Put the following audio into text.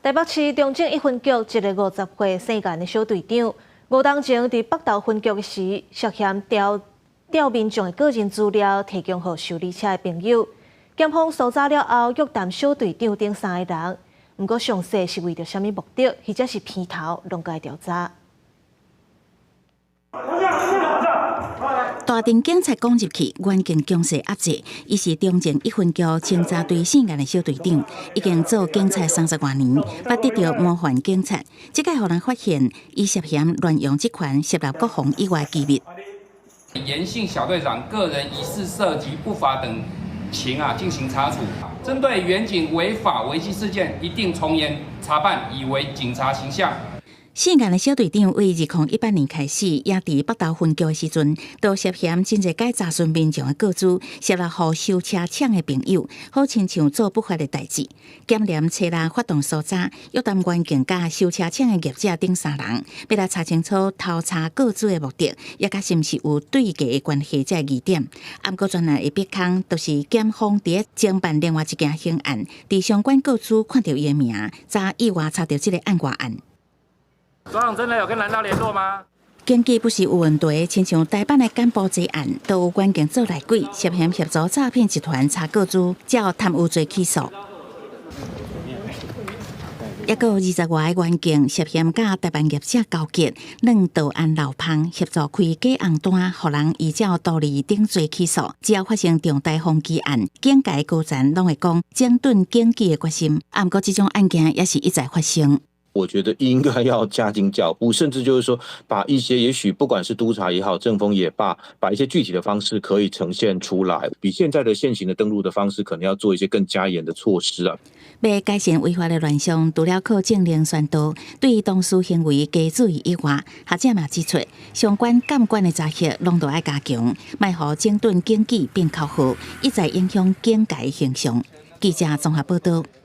台北市中正一分局一个50歲姓顏的小隊長，5冬前佇北投分局時，涉嫌調調民眾的個人資料提供予修理車的朋友。檢方搜查了後，約談小隊長等三个人。毋過詳細是為著啥物目的，或者是偏頭，攏該調查。大陣警察攻入去，員警強勢壓制。伊是中正一分局清查隊姓顏的小隊長，已經做警察30外年，捌得著模範警察。這擺予人發現，伊涉嫌亂用職權，泄露國防以外機密。顏姓小隊長個人疑似涉及不法等情啊，進行查處。針對員警違法違紀事件，一定從嚴查辦，以維警察形象。姓顏的小隊長為2018年開始，也佇北投分局的時陣，都涉嫌真濟擺查詢民眾的個資，泄露予修車廠的朋友，好親像做不法的代誌。檢廉初六發動搜查，約談員警佮修車廠的業者等三人，欲來查清楚偷查個資的目的，也佮是毋是有對價的關係這个疑點。毋過專案的逼空，就是檢方佇咧偵辦另外一件刑案，佇相關個資看著伊的名，才意外查著這个案外案。所長真的有跟藍道聯絡嗎？經濟不是有問題，親像台北的柬埔寨案，都有員警做內鬼，涉嫌協助詐騙集團查個資，才貪污罪起訴。抑閣有20外个員警涉嫌佮台灣業者勾結，攆道安樓芳協助開假紅單，予人依照圖利等罪起訴。只要發生重大風紀案，警界高層攏會講整頓警紀的決心。毋過這種案件也是一再發生。我覺得應該要加緊腳步，甚至就是說，把一些也許不管是督察也好，政風也罷，把一些具體的方式可以呈現出來，比現在的現行的登錄的方式，可能要做一些更加嚴的措施啊。欲改善違法的亂象，除了靠政令宣導，對當事行為加注意以外，學者嘛指出，相關監管的查核攏都愛加強，莫予整頓警紀變口號，一再影響警界形象。記者綜合報道。